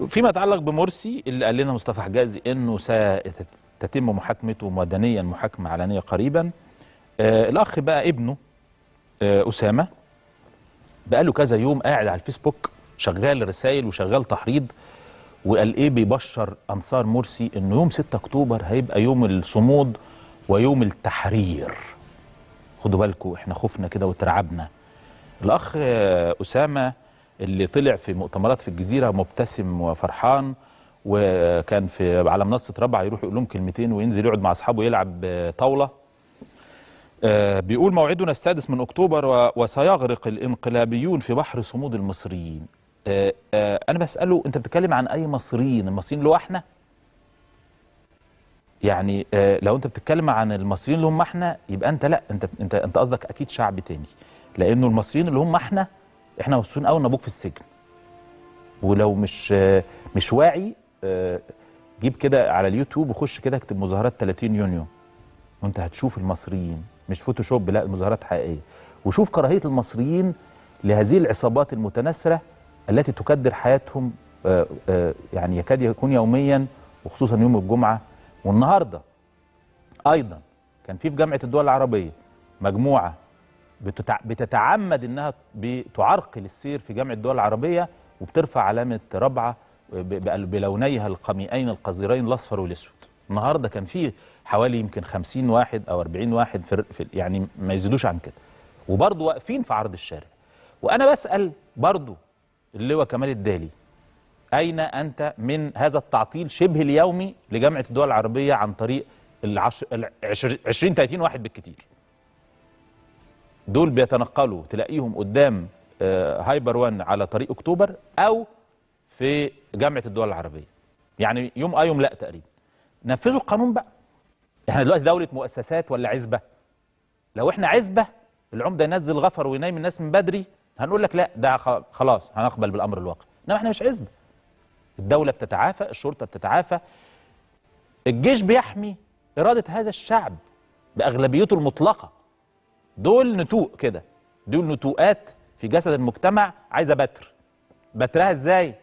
فيما يتعلق بمرسي اللي قال لنا مصطفى حجازي انه ستتم محاكمته مدنيا محاكمة علنية قريبا. الاخ بقى ابنه اسامة بقى له كذا يوم قاعد على الفيسبوك شغال رسائل وشغال تحريض، وقال ايه، بيبشر انصار مرسي انه يوم 6 اكتوبر هيبقى يوم الصمود ويوم التحرير. خدوا بالكم احنا خفنا كده وترعبنا. الاخ اسامة اللي طلع في مؤتمرات في الجزيرة مبتسم وفرحان، وكان في على منصة رابعه يروح يقول لهم كلمتين وينزل يقعد مع اصحابه يلعب طاولة. بيقول موعدنا 6 من اكتوبر وسيغرق الانقلابيون في بحر صمود المصريين. انا بساله انت بتتكلم عن اي مصريين؟ المصريين اللي هو احنا؟ يعني لو انت بتتكلم عن المصريين اللي هم احنا يبقى انت لا، انت قصدك اكيد شعب تاني، لانه المصريين اللي هم احنا مبسوطين قوي ان ابوك في السجن. ولو مش واعي جيب كده على اليوتيوب وخش كده اكتب مظاهرات 30 يونيو وانت هتشوف المصريين، مش فوتوشوب، لا المظاهرات حقيقية، وشوف كراهية المصريين لهذه العصابات المتناثره التي تكدر حياتهم يعني يكاد يكون يوميا، وخصوصا يوم الجمعة. والنهارده ايضا كان في جامعه الدول العربية مجموعة بتتعمد انها بتعرقل السير في جامعه الدول العربية، وبترفع علامة رابعه بلونيها القميئين القذرين الاصفر والاسود. النهارده كان في حوالي يمكن 50 واحد او 40 واحد في يعني ما يزيدوش عن كده، وبرضه واقفين في عرض الشارع. وانا بسال برضه اللواء كمال الدالي، اين انت من هذا التعطيل شبه اليومي لجامعة الدول العربية عن طريق ال 20 30 واحد بالكتير؟ دول بيتنقلوا تلاقيهم قدام هايبر وان على طريق اكتوبر او في جامعه الدول العربية، يعني يوم يوم لا تقريبا. نفذوا القانون بقى. احنا دلوقتي دولة مؤسسات ولا عزبه؟ لو احنا عزبه العمدة ينزل غفر وينام الناس من بدري هنقول لك لا ده خلاص هنقبل بالامر الواقع، انما احنا مش عزبه. الدولة بتتعافى، الشرطة بتتعافى، الجيش بيحمي اراده هذا الشعب باغلبيته المطلقة. دول نتوء كده، دول نتوءات في جسد المجتمع عايزه بتر. بترها ازاي؟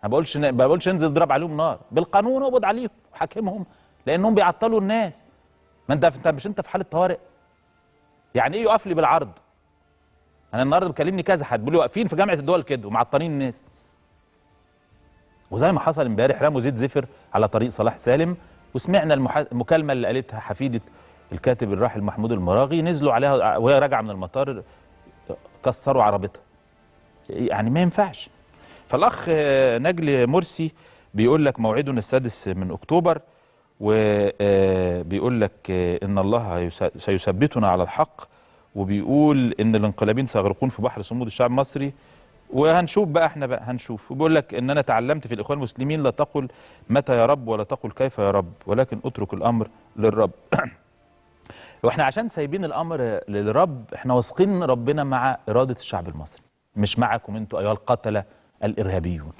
ما بقولش انزل اضرب عليهم نار، بالقانون اقبض عليهم وحاكمهم لانهم بيعطلوا الناس. ما انت مش انت في حاله طوارئ. يعني ايه يقف لي بالعرض؟ انا النهارده بكلمني كذا حد بيقول لي واقفين في جامعه الدول كده ومعطلين الناس. وزي ما حصل امبارح رموا زيت زفر على طريق صلاح سالم، وسمعنا المكالمة اللي قالتها حفيده الكاتب الراحل محمود المراغي، نزلوا عليها وهي راجعه من المطار كسروا عربتها. يعني ما ينفعش. فالاخ نجل مرسي بيقول لك موعدنا 6 من اكتوبر، وبيقول لك ان الله سيثبتنا على الحق، وبيقول ان الانقلابين سيغرقون في بحر صمود الشعب المصري. وهنشوف بقى، احنا بقى هنشوف. وبيقول لك ان انا تعلمت في الاخوان المسلمين لا تقل متى يا رب ولا تقل كيف يا رب، ولكن اترك الامر للرب. واحنا عشان سايبين الامر للرب احنا واثقين ربنا مع اراده الشعب المصري، مش معكم انتوا ايها القتلة الارهابيون.